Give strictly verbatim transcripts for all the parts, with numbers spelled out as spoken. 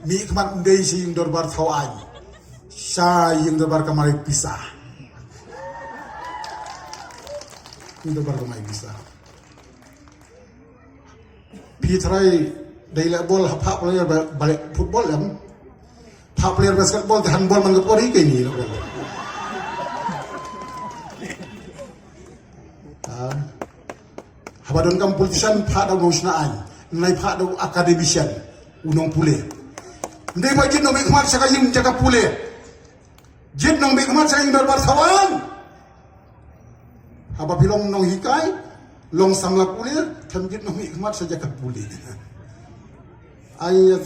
Mih khmat ym dei sha ïing dorbar thaw aiñ. Sha ïing dorbar kamai pisa. Ïing dorbar kamai pisa. Phi trai dei leh bol ha phah player ba, ba leh football em. Phah player basketball te handball man ka por hi keini leh bol. Ah. Haba donkam politician phah da u nongshna aiñ. Nai phah da u academician u nongpule. Ndei ba jin nongmih khmat sha ka ïing jaka pule. Jin nongmih khmat sha ka ïing dorbar thaw aiñ. Haba phi long nonghikai, long samla pule, kam jin nongmih khmat sha jaka pule. Ai ya,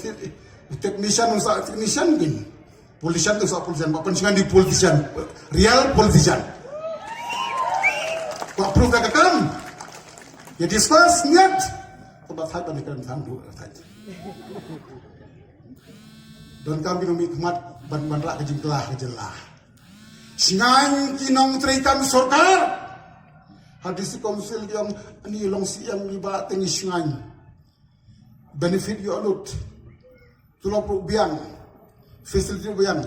technician, sa technician kin. Politician tu sa politician, ba pynshngaiñ di politician. Real politician. Ba proof da ka kam. Ya discuss ngat. Ba thait ba ni kan tham du thait. Donkam ki nongmih khmat ban, ban rah ka jingkylla ka jylla. Shngaiñ ki nongtrei kam sorkar. Ha district council ki ong ani long C M ni ba teng shngaiñ. Benefit ïoh lut. Tulop ruh biang. Facility ruh biang.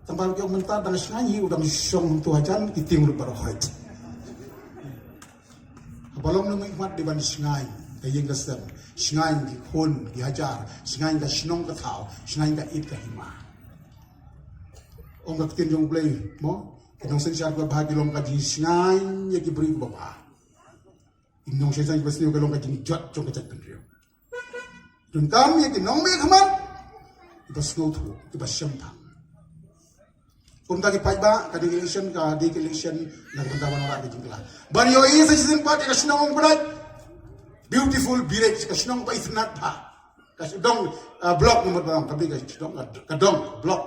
Tang ba ki ong mynta dang shngaiñ hi u dang shong tu hajan ki tieng ruh baroh hoi. Haba long nongmih khmat dei ban shngaiñ ka ïing ka sem, shngaiñ ki khun ki hajar, shngaiñ ka shnong ka thaw, shngaiñ ka it ka hima. Ong ka ktien jong U Blei mo, ki nongsynshar kiba bha ki long ka jingshngaiñ ïa ki briew kiba bha. Ki nongsynshar kiba sniew ki long ka jingjot jong ka jaitbynriew. Donkam ïa ki nongmih khmat kiba sngewthuh, kiba shemphang. Kumta ki paidbah, ka dei ka election, ka dei ka election na ka bynta ban wanrah ka jingkylla. Ban ïohi sa shisien pat ïa ka shnong Umkdait. Beautiful village, ka shnong ba itynnad bha. Ka shnong, ah, block number ba ka dei ka shnong, ka dong block.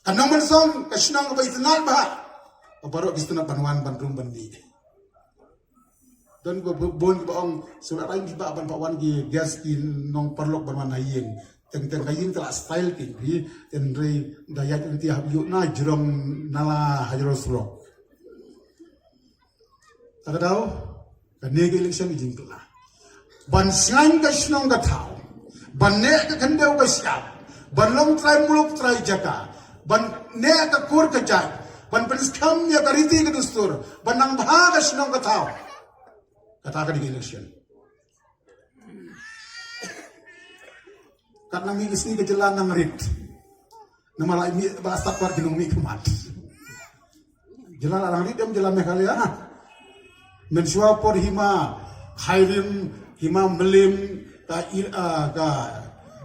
Ka Nongmynsong, ka shnong ba itynnad bha. Baroh ki sngewtynnad ban wan ban rung ban mih. Don kiba bu-, bun kiba ong, shu la raiñ kiba ban ba wan ki guest ki nongparalok ban wan ha ïing. Teng teng ka ïing ka la style ki, ki, teng rei da ïaid lynti hap ïuh na jrong nala ha jrong surok. Ta ka daw, kane ka election ka jingkylla. Ban shngaiñ ka shnong ka thaw. Ban neh ka khyndew ka shyiap. Ban long trai muluk trai jaka. Ban neh ka kur ka jait. Ban pynskhem ïa ka riti ka dustur. Ban nang bha ka shnong ka thaw. Kata ka dei ka election. Kat nang mih ki sngi ka jylla nang rit. Namar la mih ba stad pat ki nongmih khmat. Jylla la nang rit em jylla Meghalaya. Mynshuwa por hima Khyrim, hima Mylliem, ka il, ah, ka,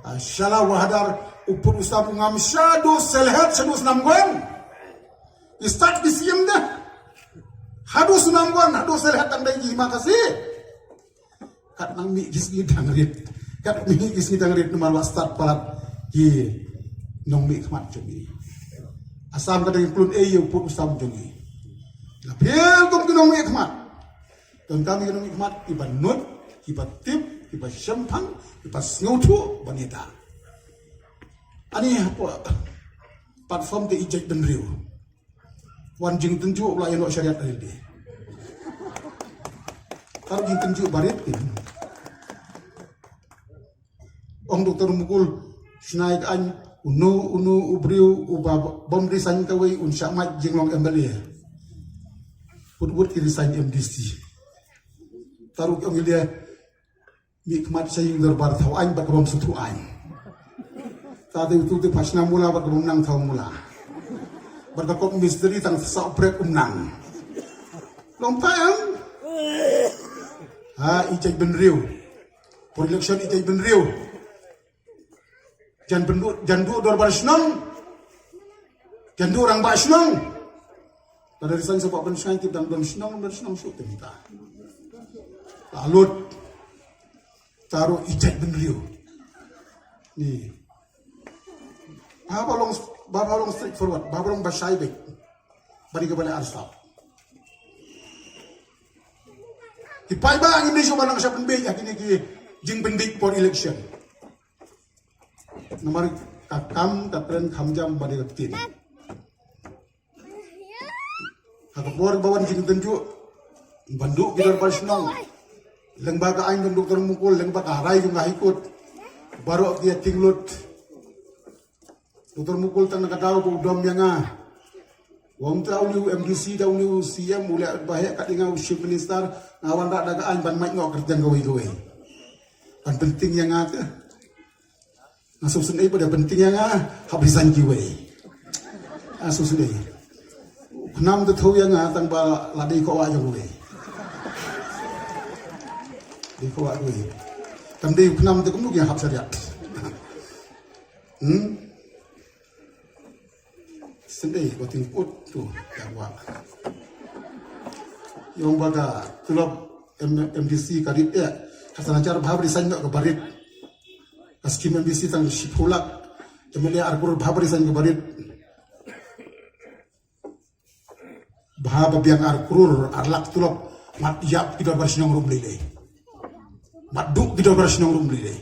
ah, Shala Wahdar, u pud u sam u ngam shaduh Sylhet shaduh Snamgon. I stad ki siem da. Haduh Snamgon, haduh Sylhet tang dei ki hima Khasi. Kat nang mih ki sngi dang rit. Kat mih ki sngi dang rit namar la stad palat ki nongmih khmat jong ngi. Assam ka dang klun ei u pud u sam jong ngi. La pher kum ki nongmih khmat. Donkam ki nongmih khmat kiba nud, kiba tip, kiba shemphang, kiba sngewthuh ban ïada. Ani hapoh platform te i jaitbynriew. Wan jingtynjuh la ïa noh shariat ari de. Tar jingtynjuh barit kin. Ong Doktor Mukul, shna ïa ka aiñ, uno uno u briew uba bym resign kawei un shah mad jinglong M L A. Put put ki resign M D C. Taru ki ong ïa mih khmat sha ïing dorbar thaw aiñ bad ka bym sngewthuh aiñ. Ta te utu te phah shna mula bad ka bym nang thaw mula. Bad ka kop mistri tang sa brek um nang. Long pa em? Ha, i jaitbynriew. Por election i jaitbynriew. Jan bynduh, jan duh dorbar shnong. Jan duh rangbah shnong. Lada resign sa ba ban shngaiñ tip dang don shnong, don shnong shuh te mynta. La lut. Taru i jaitbynriew. Ni. Ba ba long, ba ba long straightforward, ba ba long ba shai beit. Ba dei kaba leh arsap. Ki paidbah ngim dei shuh ban nang shah pynbeit ïa kine ki jingpynbeit por election. Namar ka kam ka kren kham jam ba dei ka ktien. Ha ka por ba wan jingtynjuh ban duh ki dorbar shnong. Lyngba ka aiñ jong Doktor Mukul, lyngba ka rai jong ka High Court. Baroh ki ïa ting lut. Doktor Mukul tang na ka daw ba u dom ïa nga. Wa um trai u ne u M D C da u ne u C M u leh ba heh kat ïa nga u Chief Minister, nga wanrah da ka aiñ ban mait noh kyrteng kawei kawei. Ban pynting ïa nga te. Nga sngewsynei ba da pynting ïa nga, hap resign kiwei. Nga sngewsynei. Khnam te thew ïa nga tang ba la dei kawei jong wei. Dei kawei wei. Kam dei khnam te kumno ki hap shariat. Hmm? Sendai ko ting put tu ïa wa. Ïong ba ka tulop M-, M D C ka rit eh. Ka san hajar bha ba resign noh ka barit. Ka skim M D C tang shiphew lak. M L A ar klur bha ba resign ka barit. Bha ba biang ar klur, ar lak tulop, mat ïap ki dorbar shnong ruh ym lei lei. Mat duh ki dorbar shnong ruh ym lei lei.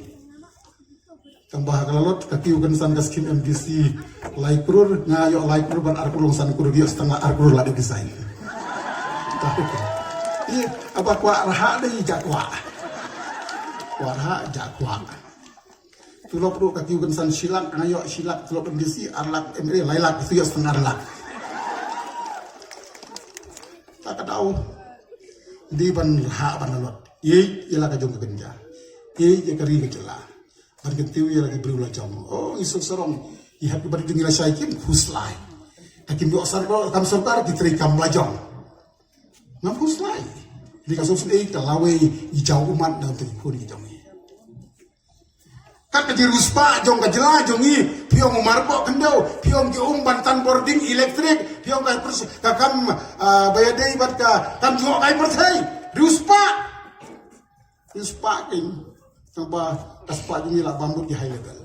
Tang ba ha ka la lot ka kiew kynsan ka skim M D C lai klur, nga ïoh lai klur bad ar klur, san klur ïoh, sa tang ar klur la dep design. Ïa, haba kwah rhah dei, ja kwah. Kwah rhah, ja kwah. Tulop ruh ka kiew kynsan shi lak, nga ïoh shi lak, tulop M D C ar lak, M L A lai lak, ïa sa tang ar lak. Ta ka daw. Dei ban rhah ban la lot. Ïeit ïa la ka jong ka kynja. Ïeit ïa ka ri ka jylla. Ban kyntiew ïa la ki briew la jong. Oh, ngi suk sarong. Ngi hap ki barit jong ngi lashai kim khuslai. Ka kim ïoh sar kam sorkar ki trei kam la jong. Ngam khuslai. Dei ka suk suk ei ka lawei i jaw ummat na ka khun ki jong ngi. Kat ka jingriewspah jong ka jylla jong ngi, phi ong u marpoh khyndew, phi ong ki um ban tan bording elektrik, phi ong ka pers-, ka kam, ah, ba ïadei bad ka kam jngohkai pyrthei. Riewspah. Riewspah kin. Tang ba ka spah jong ngi la bam bud ki high level.